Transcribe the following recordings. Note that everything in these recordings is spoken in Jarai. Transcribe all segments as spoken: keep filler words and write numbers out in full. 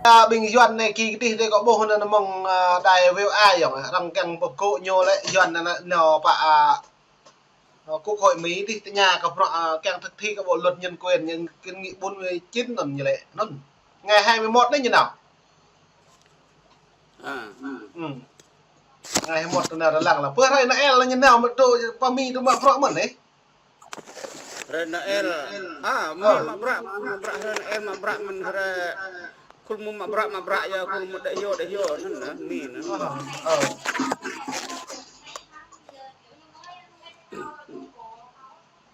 Ƀing Yuan anai ki kơdih dêh kâo ƀuh anŭn mơ̆ng, a, đài V O A yơh, arăng kiăng pơgŏ ñu lĕ Yuan anŭn nao pơ, a, Quốc hội Mỹ dih tơña kơ bruă, a, kiăng thực thi kơ bộ luật nhân quyền, nhân quyền nghị bốn mươi chín anŭn ñu lĕ. Anŭn. Ngày hai mươi mốt anai ñu nao. À. Ừ. Ngày hai mươi mốt anai arăng lăng lah. Pơ hrơi anai lĕ ñu nao mă tơ pơ Mi tơ mă bruă mơ̆n anai. Hrơi Noel. À, mă, mă bruă, mă bruă hrơi Noel, mă bruă mơ̆n hrơi khul mơ̆n mă bruă, mă bruă yơh khul mơ̆n đĕ hyu, đĕ hyu, anŭn, anŭn, Mi anŭn.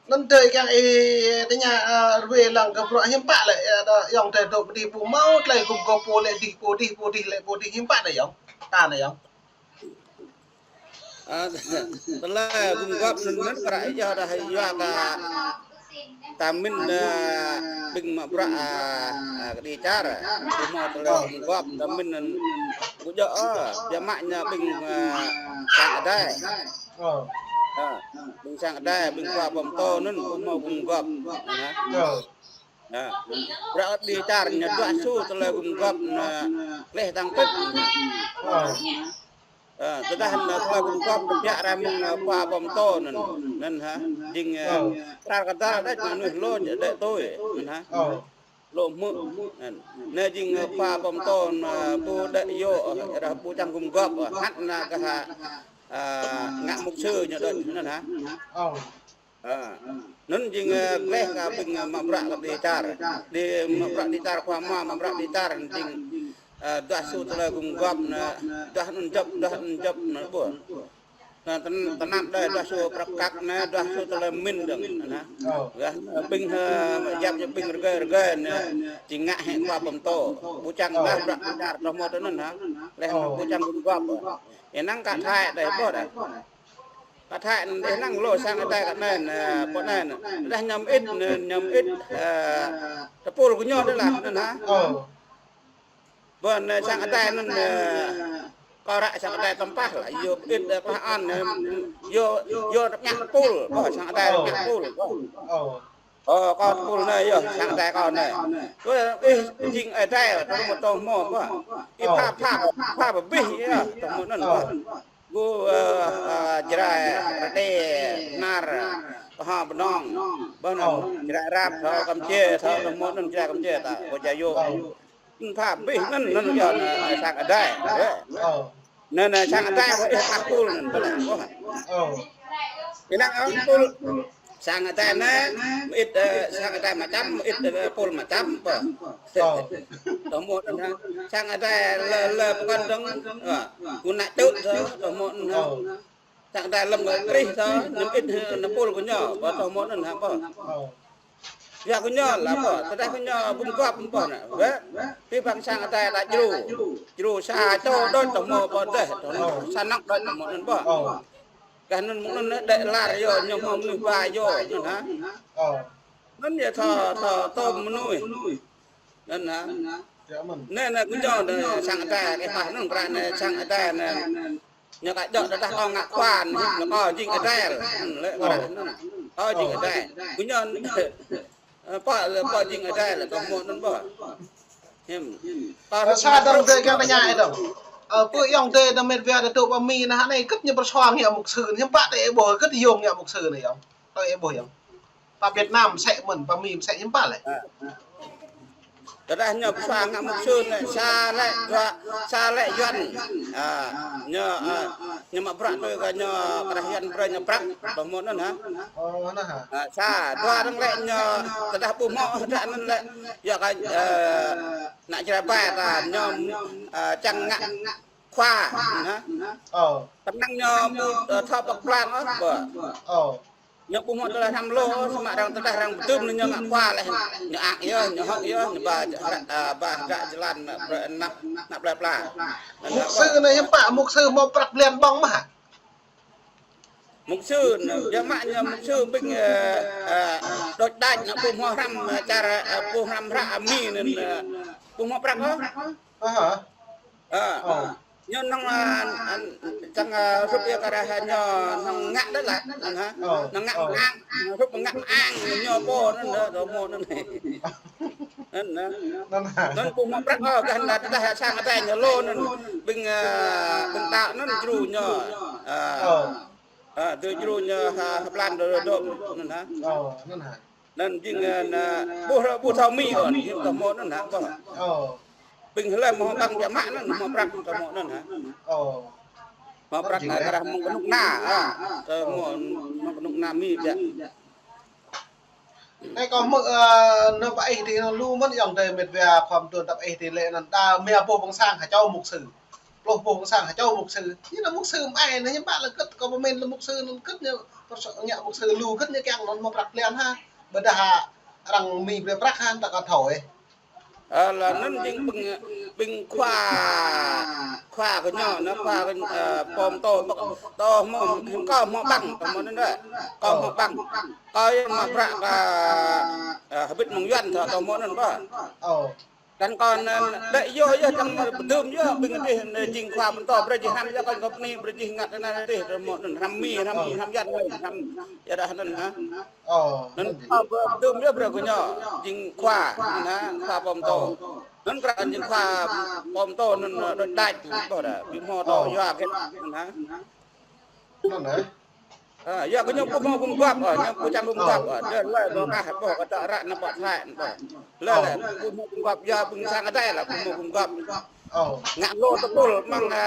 Anŭn tơl kiăng ih tơña, a, rơwe lăng kơ bruă hiư̆m pă lĕ, a, đa ayŏng adơi dŏ pơ dih ƀu hmâo tơlơi gum gŏp pô lĕ dih, pô dih, pô dih lĕ pô dih hiư̆m pă anai ayŏng. Ta anai ayŏng. A, tơlơi gum gŏp anŭn mơ̆n kơ ră yơh dah yua kơ ta mĭn, a, ƀing mă bruă, a, a, kơđi čar. Ƀu hmâo tơlơi gum gŏp ta mĭn anŭn ƀu djơ̆, a, biă mă ñu ƀing, a, sang adai. Ơ. A, ƀing sang adai, ƀing khua pơtô anŭn ƀu hmâo gum gŏp. Anŭn hă? Ơ. Ơ. Bruă kơđi čar ñu duah su tơlơi gum gŏp anŭn leh tang tĭt. Ơ. Ơ, tơdah anŭn tơlơi gum gŏp tơbiă rai mơ̆ng, ơ, khua pơtô anŭn. Anŭn hă? Jing, ơ, kral kơdal đĕč mơnuih lu đĕ tui. Anŭn hă? Ơ. Lu hmư̆. Anŭn. Anai jing, ơ, khua pơtô anŭn, ơ, ƀu đĕ yua, ơ, dah ƀu čang gum gŏp, ơ, hăt anŭn kơ hă, ơ, ngă mục sư ñu đôč, anŭn hă? Ơ. Ơ. Anŭn jing, ơ, gleh kơ ƀing, ơ, mă bruă kơđi čar. Đĭ mă bruă kơđi čar khua mă, mă bruă kơđi čar jing, ơ, duah su tơlơi gum gŏp anŭn, duah anŭn djŏp, duah anŭn djŏp anŭn ƀuh. Anŭn tơnap, tơnap đơi duah su prăk kăk anai, duah su tơlơi mĭn dơ̆ng anŭn hă. Ơ. Duah, ơ, ƀing, ơ, yap ñu ƀing rơgơi, rơgơi anŭn jing ngă hĭ khua pơtô. Ƀu čang dah bruă kơđi čar tơhmô tơ anŭn hă. Leh ƀu čang gum gŏp. Ih năng kơ Thái đơi ƀuh đơi. Kơ Thái anŭn ih năng lu sang adai kơ anai, ơ, pô anai anŭn. Dah ñu mơit, ñu mơit, ơ, tơpul kơ ñu đơi lah anŭn hă. Ơ. Ƀuh anai sang adai anŭn, ơ, kơ ră sang adai tơmpah lah, yua mơit, ơ, klah anŭn, ơ, yua, yua tơña tơpul, ƀuh sang adai tơña tơpul, ƀuh. Ơ, kơ tơpul anai yơh, sang adai kơ anai. Ƀuh ih jing adai, tơhmô tơhmô, ƀuh. Ih pha, pha, pha pơbih yơh, tơhmô anŭn, ƀuh. Gu, ơ, ơ, Jrai, Rơđê, Nar, Kơho Bơnong, ƀuh anŭn, Jrai Arab, thâo Kampuchia, thâo tơhmô anŭn Jrai Kampuchia ta, ƀuh jai yua. Anŭn pha pơbih anŭn, anŭn yơh, anŭn, sang adai. Ơ. Anŭn, anŭn sang adai, ƀuh ih pha tơpul anŭn, ƀuh. Ih năng, ơ, tơpul. Sang adai anai, mơit, ơ, sang adai mơčăm, mơit, ơ, tơpul mơčăm, ƀuh. Ơ. Tơhmô anŭn hă. Sang adai lơ, lơ pơkŏn dơ̆ng, ơ, gơnam tŭ thâo, tơhmô anŭn hă. Ơ. Sang adai lơ̆m kơ Krist thâo, ñu mơit hă, tơpul kơ ñu, ƀuh tơhmô anŭn hă, ƀuh. Ơ. Yua kơ ñu lah, ƀuh, tơdah kơ ñu gum gŏp, ƀuh anai. Wơ̆t, ƀing sang adai ta djru. Djru sa čô đôč tơhmô ƀuh dêh, tơhmô sa anŏ đôč tơhmô anŭn, ƀuh. Ơ. Kah anŭn mơ̆ng anŭn đĕ lar yơh, ñu hmâo mơnuih ba yơh, anŭn hă. Ơ. Anŭn yơh thâo, thâo tơm mơnuih. Anŭn hă. Anai, anai, kơ ñu anai, sang adai, kơ pah anŭn, kơ ră anai, sang adai anai. Ñu kơ djơ̆ tơdah kâo ngă khua anai, kâo jing adai. Anŭn lĕ kơ ră anŭn. Kâo jing adai. Kơ ñu, ơ, pô, pô jing adai lĕ, tơhmô anŭn ƀuh. Hiư̆m. Ơ, sa dơ̆ng dêh kiăng tơña ih dơ̆ng. Ơ, pô ayŏng adơi dơ̆ng mĕt wa dŏ pơ Mi anai, hă anai, hơget ñu pơsuang ngă mục sư, hiư̆m pă tơ ih ƀuh, hơget yôm ngă mục sư anai ayŏng. Tơ ih ƀuh ayŏng. Pơ Việt Nam mơsĕ mơ̆n, pơ Mi mơsĕ hiư̆m pă lĕ. Ơ. Tơdah ñu pơsuang ngă mục sư anai, sa lĕ, dua, sa lĕ Yuan. Ơ, ñu, ơ, ñu mă bruă tui kơ ñu, kơ rah Yuan brơi ñu prăk, tơhmô anŭn hă. Ơ, anŭn hă. Ơ, sa, dua dơ̆ng lĕ ñu, tơdah ƀu hmâo hơdră anŭn lĕ, yua kơ, ơ, ană Jrai ƀai ta, ñu, ơ, čang ngă khua, anŭn hă. Ơ. Tơnăng ñu ƀu, ơ, thâo pơkơplang ôh, ƀuh. Ơ. Ñu ƀu hmâo tơlơi hrăm lu, samơ̆ arăng tơdah arăng pơtŭm anŭn ñu ngă khua lĕ. Ñu ang yơh, ñu hŏk yơh, ñu ba, a, ba hơdră jơlan mă brơi anăp, anăp plơi pla. Mục sư anai hiư̆m pă, mục sư hmâo prăk blan ƀơ̆ng mơ̆ hă? Mục sư anai, biă mă ñu mục sư ƀing, ơ, ơ, đôč đač anai ƀu hmâo hrăm, ơ, čar, ơ, ƀu hrăm hră Mi anŭn, ơ, ƀu hmâo prăk ôh. Ơ hă? Ơ. Ơ. Ñu năng, ơ, ơ, čang, ơ, hrup yơh kơ rah ñu năng ngă đôč lah, năng hă? Ơ. Năng ngă mơang, hrup ngă mơang, ñu pô anŭn, tơhmô anŭn. Anŭn, anŭn. Anŭn, anŭn ƀu hmâo prăk ôh, gah anŭn tơdah sang adai ñu lu anŭn. Ƀing, ơ, ƀing đaŏ anŭn djru ñu. Ơ. Ơ. Ơ, djru ñu ha, ha blan dŏ, dŏ, anŭn hă. Ơ, anŭn hă. Anŭn jing, ơ, anŭn, ƀu, ƀu thâo Mi ôh, jing tơ hmâo anŭn hă, ƀuh. Ơ. Ƀing hlơi hmâo ƀăng biă mă anŭn, hmâo prăk tơ hmâo anŭn hă. Ơ. Hmâo prăk, jing, ơ, lĕ. Kơ arah mơ̆ng kơnuk kơna, ơ. Tơ hmâo, mơ̆ng kơnuk kơna Mi biă. Anai kâo hmư̆, ơ, nơ pă ih dih nơ lu mơ̆n ayŏng adơi met wa khua mơtuan tăp ih dih lĕ anŭn đa mia boh ƀơ̆ng sang hơčâo mục sư. Pluh boh ƀơ̆ng sang hơčâo mục sư. Ñu nơ mục sư mơai nơ ñu ƀă lơ gĭt kâo pơmĭn lơ mục sư nơ gĭt ñu pơsŏ ngă mục sư lu gĭt ñu kiăng anŭn hmâo prăk blan hă. Ƀôdah arăng Mi brơi prăk hă ta kơ thâo ih. Ơ, lĕ anŭn ƀing, ƀing, ƀing khua, khua kơ ñu, anŭn khua kơ, ơ, pô pơtô, tơ hmâo, kâo hmâo ƀăng, tơ hmâo anŭn đơi. Kâo hmâo ƀăng. Kâo yơh mă prăk kơ, ơ, hơbĭt mơ̆ng Yuan tơ, tơ hmâo anŭn ƀă. Ơ. Kăn kâo anŭn, đơi yơh, yơh, čang pơdơ̆m yơh, ƀing dih, anŭn jing khua pơtô, brơi jih hrăm yơh, kâo kơ bơni, brơi jih ngă tơ anai dih, tơ hmâo anŭn, hrăm Mi, hrăm, hrăm Yuan, hrăm, yơh dah anŭn, hă. Ơ, anŭn anŭn jing. Khua pơdơ̆m yơh brơi kơ ñu, jing khua, anŭn hă, khua pơtô. Anŭn krăn jing khua pơtô, anŭn, ơ, đôč đač, ƀuh đa, ƀu hmâo tơ yua kơ, anŭn hă. Anŭn hă. Ơ, yua kơ ñu ƀu hmâo gum găp, ơ, ñu ƀu čang gum găp, ơ, đơ lơi, ƀuh kah, ƀuh kơ tơ ră anŭn pă thai, ƀuh. Lơi lĕ, ƀu hmâo gum găp, yua ƀing sang adai lĕ, ƀu hmâo gum găp. Ơ. Ngă lô tơpul mơ̆ng, ơ,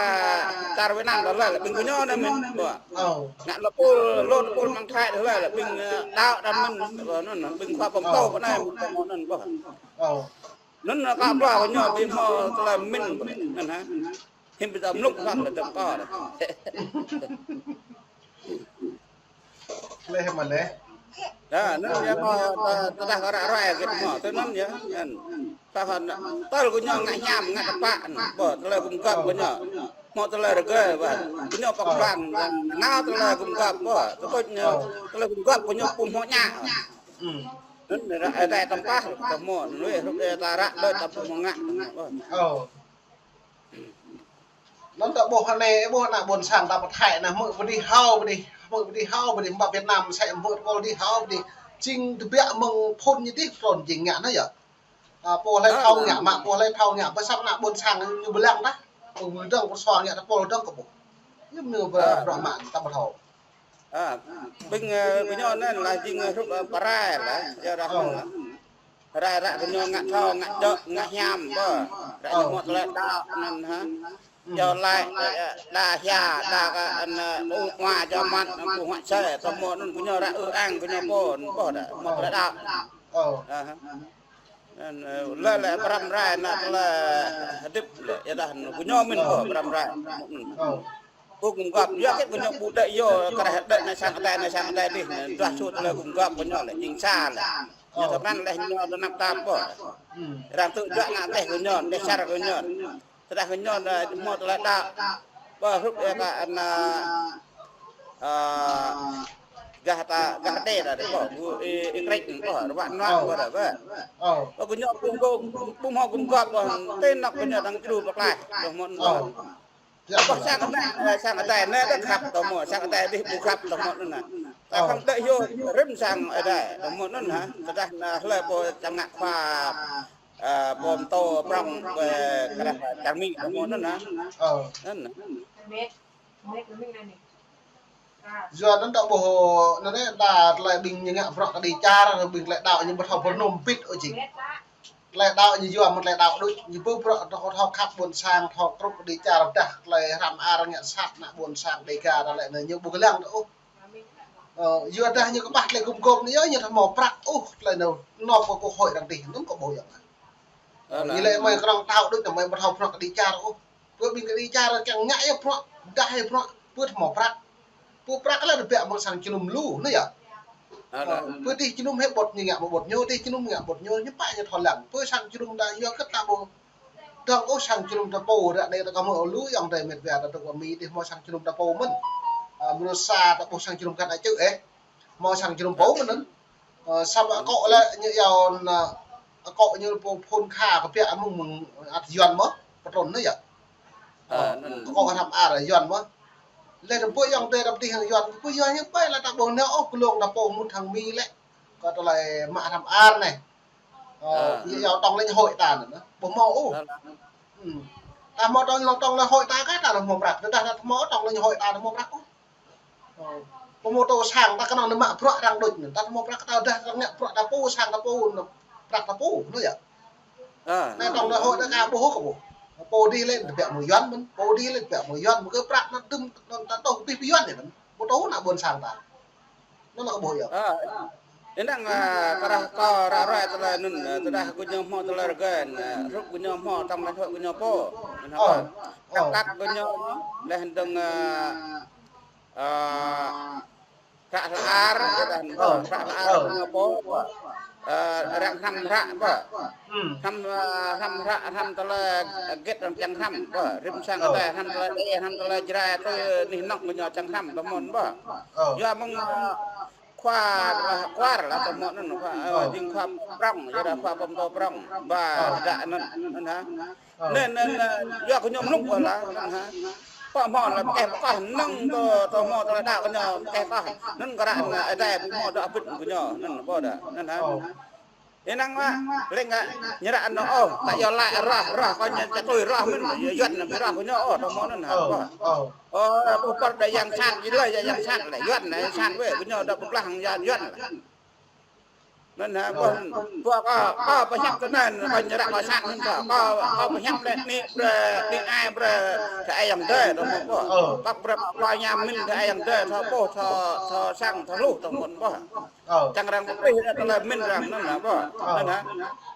čar Việt Nam lĕ, lơi lĕ, ƀing kơ ñu anai mơ̆n, ƀuh. Ơ. Ngă lô tơpul, lô tơpul mơ̆ng Thái lĕ, lơi lĕ, ƀing, ơ, đaŏ đa mơ̆n, ơ, anŭn, ƀing khua pơtô kơ anai, ƀuh, anŭn, ƀuh. Ơ. Anŭn kâo ƀuh kơ ñu ƀu hmâo tơlơi mĭn, anŭn hă. Hiư̆m ƀu tơlơi mluk hăng lĕ tơm kâo. Lĕ hmâo lĕ. Yơh, anŭn yơh kâo tơ, tơdah kâo ră ruai gĭt hmâo, tơ anŭn yơh, anŭn. Tơ hăng, tơl kơ ñu ngă hiam, ngă tơpă, anŭn. Ƀuh, tơlơi gum găp kơ ñu. Hmâo tơlơi rơgơi, ƀuh. Kơ ñu pơk blang, nao tơlơi gum găp, ƀuh. Tơkuč ñu, tơlơi gum găp kơ ñu ƀu hmâo ngă. Anŭn, ră, ơ, adai tơm pah, tơ hmâo, lui, rŭ, ơ, ta ră, đơi ta ƀu hmâo ngă, ƀuh. Anŭn ta ƀuh anai, ƀuh ană ƀôn sang ta pơthai anai hmư̆ pơdih hao pơdih, hmư̆ pơdih hao pơdih, ƀă Việt Nam sĕ hmư̆ tơpul pơdih hao pơdih. Jing tơbiă mơ̆ng phun ñu dih, trôn jing ngă anai yơh. Ơ, pô hlơi thâo ngă mă, pô hlơi thâo ngă, pơsăp ană ƀôn sang ñu ƀu lăng tah. Pô dơ̆ng pơsua ngă tơpul dơ̆ng kơ ƀuh. Ñu mơ̆ ƀu, ƀu mă ta ƀu thâo. Ơ, ƀing, ơ, kơ ñu anŭn lah jing, ơ, hrup, ơ, pơrai lah, yơh dah anŭn lah. Rai ră kơ ñu ngă thâo, ngă djơ̆, ngă hiam, ƀuh. Ră ñu hmâo tơlơi đaŏ anŭn hă. Yua lĕ, ơ, đa hia, đa kơ anŭn, ơ, ƀu hmâo jơmăn, ƀu hmâo sĕ, tơ hmâo anŭn kơ ñu ră ư ang kơ ñu pô, ƀuh đa, hmâo tơlơi đaŏ. Ơ hă. Anŭn, ơ, lĕ lĕ pơrăm rai anŭn tơlơi hơdip lĕ, yua dah anŭn kơ ñu mĭn ƀuh pơrăm rai. Ƀu gum găp, yua kơ ñu ƀu đơi yơh, kơ ră đơi anai sang adai, anai sang adai dih, anŭn, duah sut tơlơi gum găp kơ ñu lĕ, jing sa lĕ. Ñu tơpăn lĕ ñu tơnap tap ƀuh. Arăng tŭ juă ngă teh kơ ñu, teh čar kơ ñu. Tơdah kơ ñu anŭn hmâo tơlơi đaŏ. Ƀuh hrup yơh kơ anŭn, ơ, gah ta, gah đê đa, ƀuh, ƀu, ih, ih krĕč, ƀuh, rơwă nuă, ƀuh đa, ƀuh. Ƀuh kơ ñu ƀu hmâo, ƀu hmâo gum găp, ƀuh, tơnap kơ ñu đang djru pơklaih, ƀuh hmâo, ƀuh. Yơh, ƀuh sang adai, sang adai anai đa khăp tơ hmâo, sang adai dih ƀu khăp tơ hmâo anŭn. Ta khŏm đơi yơh rĭm sang adai tơ hmâo anŭn hă. Tơdah anŭn hlơi pô čang ngă khua, ơ, pô pơtô prŏng, ơ, kơ ră čar Mi tơ hmâo anŭn hă. Anŭn. Yua anŭn ta ƀuh, anŭn anai ta tơlơi ƀing ñu ngă bruă kơđi čar, ƀing tơlơi đaŏ ñu ƀu thâo pơrơnŭm bit ôh jing. Tơlơi đaŏ ñu yua mơ̆n tơlơi đaŏ đôč, ñu ƀu bruă thâo, thâo khăp ƀôn sang, thâo krŭ kơđi čar, dah tơlơi hrăm ar ngă sat ană ƀôn sang Đêga ta lĕ anŭn ñu ƀu kơlăng ôh. Ơ, yua dah ñu kơƀah tơlơi gum gôp anai yơh, ñu thâo hmâo prăk ôh, tơlơi anŭn, anŏ kơ kơ hội arăng dih, anŭn kơ ƀuh yơh. Ơ, ñu lĕ mơi kơnơ̆ng đaŏ đôč, anŭn mơi ƀu thâo bruă kơđi čar ôh. Ƀuh ƀing kơđi čar kiăng ngă yơh bruă, dah yơh bruă, ƀu thâo hmâo prăk. Ƀuh prăk lĕ tơbiă mơ̆ng sang jơnum lu, anai yơh. Ơ, ƀuh dih jơnum hĭ ƀuh ñu ngă mă ƀuh ñu, dih jơnum ngă ƀuh ñu, ñu pă ñu thâo lăng. Ƀuh sang jơnum ta yua kơ ta ƀuh. Dơ̆ng ôh sang jơnum ta pô, ră anai ta kơ hmâo lu ayŏng adơi met wa ta tŭ kơ Mi dih hmâo sang jơnum ta pô mơ̆n. Ơ, mơnuih sa ta ƀuh sang jơnum kăn ăt čư̆ ih. Hmâo sang jơnum pô mơ̆n anŭn. Ơ, samơ̆ akŏ lĕ ñu yua anŭn, akŏ ñu pô phun kha kơ biă mơ̆ng mơ̆ng ăt Yuan mơ̆, pơtrŭn anai yơh. Ơ, akŏ hrăm ar Yuan mơ̆. Lĕ tơm pô ayŏng adơi răm dih hăng Yuan, pô yua ñu ƀai lĕ ta ƀuh nao ôh kơ lông ta pô mŭt hăng Mi lĕ. Kơ tơlơi mă hrăm ar anai. Ơ, ơ, ơ. Yua tong lĕ hội ta anŭn, ƀu hmâo ôh. Ơ, ơ. Hmm. Ta hmâo tong, tong lĕ hội ta kah ta hmâo prăk, ta, ta hmâo tong lĕ hội ta hmâo prăk ôh. Ơ. Pô hmâo tŏ sang ta kơnơ̆ng nao mă bruă arăng đôč anŭn, ta hmâo prăk ta dah arăng ngă bruă ta pô sang ta pô, prăk ta pô, anŭn yơh. Ơ. Anai tong lĕ hội ta kah ƀuh kơ ƀuh. Pô dih lĕ tơbiă mơ̆ng Yuan mơ̆n, pô dih lĕ tơbiă mơ̆ng Yuan, mơ̆ng kơ prăk anŭn đưm, anŭn ta tŏ abih pơ Yuan yơh mơ̆n. Ƀu tŏ ană ƀôn sang ta. Anŭn kơ ƀuh yơh. Ơ. Ơ. Ơ, anŭn, ơ, kơ arăng kơ ră ruai tơlơi anŭn, ơ, tơdah gơñu hmâo tơlơi rơgơi, ơ, hrup gơñu hmâo tong lĕ hội gơñu pô. Anŭn hă? Ơ, ơ. Kăk gơñu, laih dơ̆ng, ơ, ơ, hră hla ar, kơ arăng, ơ, hră hla ar, ơ, gơñu pô, ơ, arăng hrăm hră, ƀă. Hmm. Hrăm, ơ, hrăm hră, hrăm tơlơi hơget arăng kiăng hrăm, ƀă. Rĭm sang, ơ, adai, hrăm tơlơi Êđê, hrăm tơlơi Jrai, tui anih anŏ gơñu čang hrăm, tơmon, ƀă. Ơ. Yua mơ̆ng, ơ, khua, ơ, kuar lah tơmon anŭn, khua, ơ, ơ, jing khua prŏng, yua dah khua pơtô prŏng, ba, ơ, đa anŭn, anŭn hă. Ơ. Anŭn, anŭn, ơ, yua gơñu mlŭk ƀơi lah, anŭn hă. Pô hmâo lah pơkeh pơkah, năng tơ, tơ hmâo tơlơi đaŏ gơñu pơkeh pơkah. Anŭn kơ arăng, ơ, adai ƀu hmâo dŏ abit gơñu, anŭn ƀu đa, anŭn hă. Ơ. Ơ, năng mă, lĕ ngă, ñu ră anŭn ôh, ta yua laĭ rah, rah kơ ñu čăt tui rah mơ̆n, Yuan anŭn ƀu rah gơñu ôh, tơ hmâo anŭn hă, ơ, ƀă. Ơ. Ơ, ƀu pơr đa yang sat, jing lĕ yang sat lĕ, Yuan anai yang sat wĕ, gơñu dŏ pơblah hăng Yuan, Yuan lĕ. Anŭn hă, ơ, ƀă, ƀă kơ, kơ pơhiăp tơ anai, kơ ñu ră kơ sat anŭn kơ, kơ, kơ pơhiăp lĕ anai brơi, anai ai brơi, tơ ai yang dơi, tơ hmâo ƀă. Ơ. Păk brơi pơkra ñam mĭn tơ ai yang dơi, thâo ƀuh, thâo, thâo sang, thâo hluh, tơ hmâo ƀă. Ơ. Čang arăng pơplih tơlơi mĭn arăng anŭn hă, ƀă. Ơ. Anŭn hă.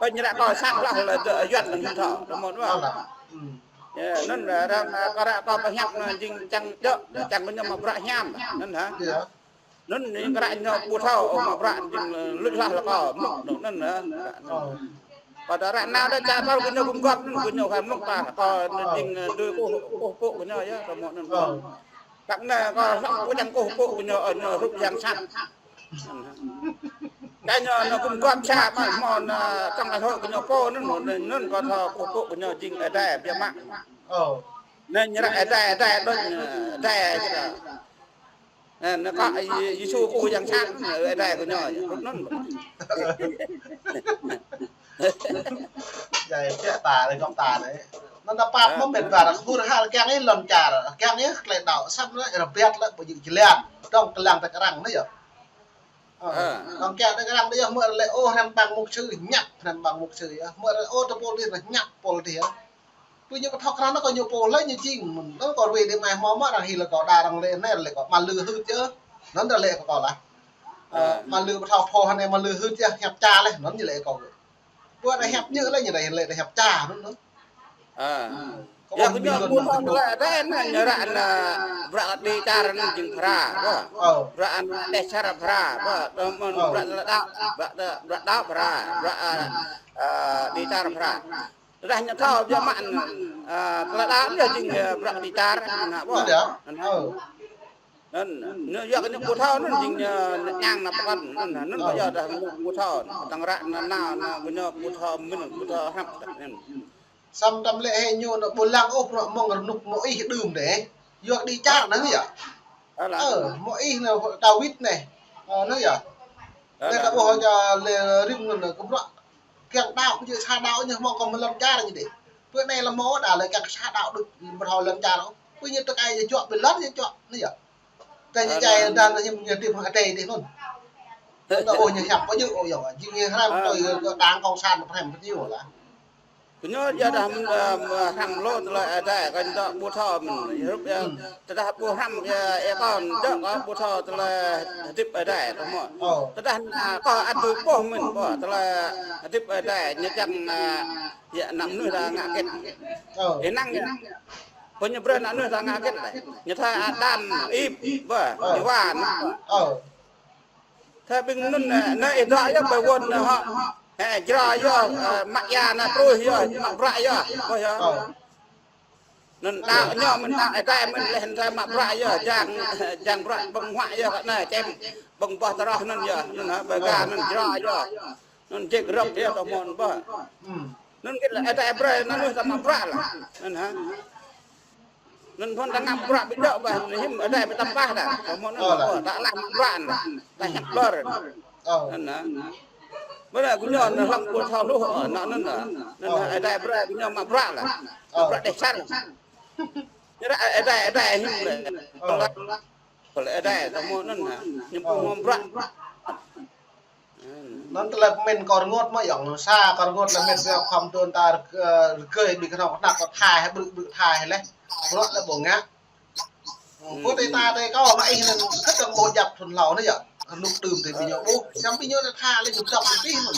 Kơ ñu ră kơ sat lah lĕ dŏ Yuan anŭn thâo, tơ hmâo ƀă. Ơ, lah. Hmm. Yơh, anŭn arăng, ơ, kơ ră kơ pơhiăp anŭn jing čang dŏ, čang gơñu mă bruă hiam, anŭn hă. Yơh. Anŭn ñu kơ ră ñu ƀu thâo, ơ, mă bruă jing, ơ, luč hloh lă kơ, mlŭk, anŭn, anŭn, ơ. Ơ. Pơđar ră nao đa čar păl gơñu gum gŏp anŭn, gơñu khă mlŭk pă, kơ anŭn, ơ, jing, ơ, dui kơkuh, kơkuh pơpŭ gơñu yơh, tơ hmâo anŭn. Ơ. Kăk anai kơ hlŏng pơčang kơkuh pơpŭ gơñu, ơ, ñu hrup yang sat. Kơ ñu, ñu gum gŏp sa mă hmâo anŭn, ơ, tong lĕ hội gơñu pô anŭn, anŭn, anŭn kơ thâo kơkuh pơpŭ gơñu jing adai biă mă. Ơ. Anŭn ñu ră adai, adai đôč, ơ, adai, ơ. Ơ, anŭn kơ Yê-, Yêsu kơ yang sat, ơ, adai gơñu, hrup anŭn. Jai, pĕ ta, lĕ gŏp ta anai. Anŭn ta pap, ơ, mơ̆ mĕt ƀă, hur har kiăng ih lŏn čar, kiăng ih tơlơi đaŏ, săp lĕ, rơbiăt lĕ, ƀu djơ̆ jơlan, dŏng kơlang tơ kơ arăng anai yơh. Ơ, ơ, dŏng kiăng tơ kơ arăng anai yơh, mơ̆ lĕ, ơ, hrăm ƀăng mục sư, ñăp hrăm ƀăng mục sư yơh, mơ̆ lĕ, ơ, tơ pôl dih, ñăp pôl dih yơh. Tui ñu pơthâo krăn kơ ñu pô lĕ ñu jing mơ̆n. Anŭn kơ ruai đĭ mai hmâo mă arăng hil kơ đa arăng lĕ anai lĕ kơ mă lư hưt yơh. Anŭn ta lĕ kơ kâo lah. Ơ, ơ, mă lư pơthâo pô anai mă lư hưt yơh hiăp ča lĕ. Anŭn ñu lĕ kơ kâo. Ƀu đa hiăp ñu lĕ ñu đa lĕ đa hiăp ča anŭn anŭn. Ơ. Ơ. Kơ yua ƀing gơñu ñu ƀu thâo lĕ đa anŭn ñu ră anŭn bruă đĭ čar anŭn jing phara, ƀă. Ơ. Bruă anŭn đeh čar phara, ƀă. Tơmon, ơ, bruă đaŏ, bruă đaŏ, bruă đaŏ phara, bruă, ơ, ơ, đĭ čar phara. Tơdah ñu thâo biă mă, ơ, tơlơi đaŏ ñu jing, ơ, bruă đĭ čar, anŭn hă, ƀă. Anŭn hă. Ơ. Anŭn, ñu yua kơ ñu ƀu thâo, anŭn jing ñu, ñu ñang nao pơkŏn, anŭn, anŭn, ơ, kơ yua dah ñu ƀu thâo, tơdang ră nao, nao, nao, kơ ñu ƀu thâo mĭn, ƀu thâo hrăp, anŭn. Săm tăm lĕ hĕ ñu nao ƀu lăng ôh, bruă mơ̆ng rơnŭk Môis đưm dêh. Yua đĭ čar anŭn yơh. Ơ, Môis anai, Dawid anai. Ơ, anŭn yơh. Anai ta ƀuh hơjă lĕ rĭm anŭn kơ bruă kiăng đaŏ, ƀu djơ̆ sa đaŏ ñu hmâo kơ mơ̆ng lŏn čar ñu dêh. Pơ anai lĕ hmâo đa lĕ kiăng sa đaŏ đôč, ƀu thâo lŏn čar ôh. Pơ ñu tơkai ñu juă, ƀơi lŏn ñu juă, anŭn yơh. Tơ ñu jai đa ñu, ñu tĭp hăng adai dih anŭn. Anŭn ta ôh ñu hiăp ƀu djơ̆ ôh yơh. Jing ñu hrăm tui kơ đảng cộng sản hrăm ƀu djơ̆ lah. Gơñu yua dah mơ̆n, ơ, hrăm lu tơlơi adai, kơ ñu dŏ ƀu thâo mơ̆n, hrup yơh, hmm, tơdah ƀu hrăm yơh, ih kơ dŏ kơ ƀu thâo tơlơi hơdip adai, tơmơ̆. Ơ. Tơdah, ơ, kơ ăt tui ƀuh mơ̆n, ƀă, tơlơi hơdip adai, ñu čang, ơ, yơh, ană mơnuih ta ngă hơget. Ơ. Ih năng yơh. Pô ñu brơi ană mơnuih ta ngă hơget lĕ. Ñu tha Adam, Ip, ƀă, ơ, Êwa, anŭn, ƀă. Ơ. Tha ƀing anŭn, ơ, anai ih dŏ yơh ƀơi wơ̆n anai hŏ. Hĕ, jrao yơh, ơ, mă ia anai truh yơh, mă bruă yơh, ƀuh yơh. Ơ. Anŭn đaŏ ñu mơ̆n, đaŏ adai mơ̆n, laih anŭn tha mă bruă yơh, jang, jang bruă ƀơ̆ng huă yơh kơ anai, čem ƀơ̆ng boh tơroh anŭn yơh, anŭn hă, ƀơi ga anŭn jrao yơh. Anŭn jek rơ̆k yơh tơmơ̆n ƀă. Hmm. Anŭn kơ lĕ adai brơi anŭn mơnuih ta mă bruă lah. Anŭn hă. Anŭn phŭn ta ngă bruă ƀu djơ̆ ƀă, anŭn hiư̆m adai ƀu tăm pah đa. Tơmơ̆n anŭn, ơ, lah, ƀă, ta lah mă bruă anŭn. Ta hiăp ƀlŏr. Ơ. Anŭn hă. Mơ̆ anai gơñu anŭn hlăm ƀuh thâo hluh, ơ, anŭn anŭn. Anŭn, ơ, adai brơi gơñu mă bruă lah. Mă bruă đeh čar. Ñu ră adai, adai hĭm lĕ. Ơ. Kơ lĕ adai, tơmơ̆ anŭn hă. Ñu ƀu mă bruă. Anŭn tơlơi pơmĭn kơ rơngot mơ̆ yơh, sa kơ rơngot lĕ mĭn biă khŏm tơ̆n ta, ơ, rơgơi ƀing kơnơ̆ng kơnăk kơ thai hă, ƀrư̆ ƀrư̆ thai hă lĕ. Bruă lĕ ƀu ngă. Ơ, kơ tơlơi ta tơlơi kâo mă ih anŭn kơtang ƀu djăp thun hlâo anai yơh. Rơnŭk đưm tơlơi ƀing ñu ƀuh. Samơ̆ ƀing ñu anai tha lĕ ñu dŏ pơpĭ mơ̆n.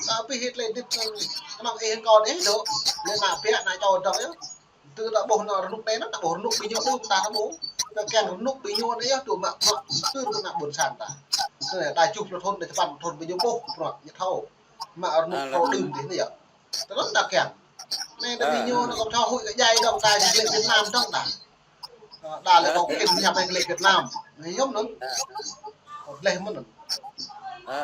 Ta pĭ hĭ tơlơi hơdip kơnơ̆ng ih hăng kâo anai dŏ. Lĕ ană biă ană čô dŏ yơh. Tơ ta ƀuh anŭn rơnŭk anai anŭn, ta ƀuh rơnŭk ƀing ñu đưm ta ƀuh. Ta kiăng rơnŭk ƀing ñu anai yơh, tŭ mă bruă, tŭ mă bruă ƀôn sang ta. Anai, đa čuh pluh thun, đa čơpăn thun ƀing ñu ƀuh bruă, ñu thâo. Mă rơnŭk thâo đưm dih anai yơh. Tơlơi ta kiăng. Anai ta ƀing ñu anŭn kơ thâo huĭ kơ djai dŏng ta, djai lĕ Việt Nam dŏng ta. Ơ, đa lĕ kâo kĭn ñăp lĕ Việt Nam. Anai yơh anŭn. Kâo lĕ mơ̆n anŭn. Ơ.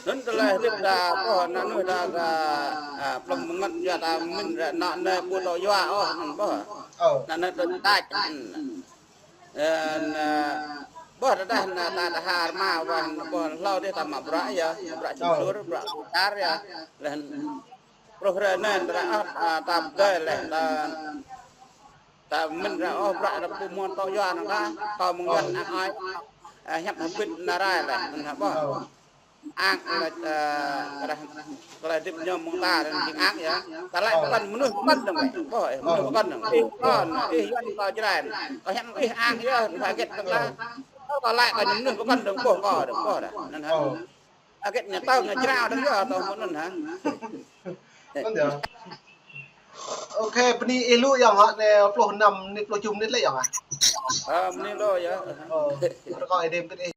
Anŭn tơlơi hơdip ta ƀuh, anŭn anŭn ta kơ, a, plŏm mơngăt yua ta mĭn ră anŭn anai ƀu tŏ yua ôh anŭn ƀuh. Ơ. Anŭn anai tơlơi tač. Ơ, anŭn, ƀuh tơdah anŭn ta tơhar mă wah anŭn ƀuh hlâo dih ta mă bruă yơh, mă bruă čum hlur, bruă tar yơh. Lĕ truh ră anai ta ră, a, ta pơdơi lĕ ta Ta mĭn ră ôh bruă ră ƀu mơ̆n tŏ yua anŭn ta, kâo mơ̆ng Yuan ang ai, a, hiăp hơbĭt anai rai lĕ, anŭn hă ƀuh. Ang lĕ, a, kơ ră, kơ ră hơdip ñu mơ̆ng ta, ră jing ang yơh. Ta laĭ pơkŏn mơnuih pơkŏn dơ̆ng ƀuh, ơ, mơnuih pơkŏn dơ̆ng. Ih pơkŏn, ih Yuan kâo Jrai. Kâo hiăp ih ang yơh, hơget dơ̆ng ta. Kâo laĭ kâo ñu mơnuih pơkŏn dơ̆ng ƀuh kâo dơ̆ng ƀuh ră. Anŭn hă. Hơget ñu tơ̆ng ñu jrao dơ̆ng yơh tơ̆ mơ̆n anŭn hă. Anŭn yơh. Ôkê, bơni ih lu yơh hă, anai pluh năm mơnit, pluh tơjuh mơnit lĕ yơh hă? Ơ, bơni lu yơh. Ơ, rơkâo ih đêm kơ ih.